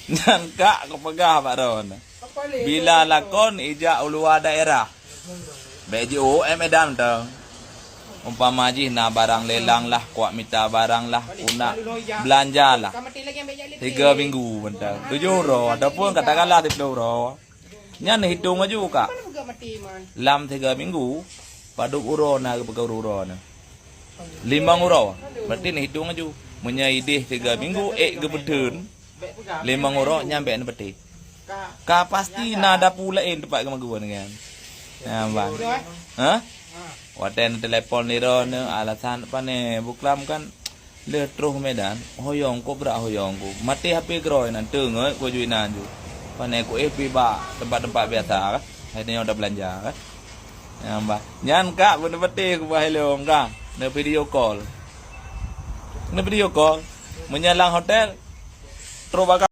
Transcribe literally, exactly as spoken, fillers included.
Nyan kak kupeugah bak droeneuh. Bila lakon ijak u luwa daerah, bèk jiôh M Medan teuh. Umpama jih na barang lelang lah, kuak mita barang lah, kunak beulanja lah. Tiga minggu mantong. Tujoh uroe ataupun katakanlah siplôh uroe. Nyan hitong laju kak. Lam tiga minggu, padub uroe na geupeugah uroe na. Limong uroe. Berarti neuhitong laju. Meunyoe ideh tiga minggu, ék geupeutheun, limong uroe nyan bèk neupeuteh. Ka pasti na dapu laén teumpat geumagun kan. Nah, ban. Ha? Watèe neutelepon lé droeneuh, alasan pané buklam kan lheueh troh Medan, hoyong ku brat hoyong ku. Maté H P keudroe inan, teungeut ku ju inan ju. Pané ku F B bak teumpat-teumpat biasa kan. Hai nyoe tabeulanja kan. Nyan bah. Nyan kak beuneupeuteh ku bah ilong kan. Neu video call. Neu video call. Meunyoe lam hotel, troh bak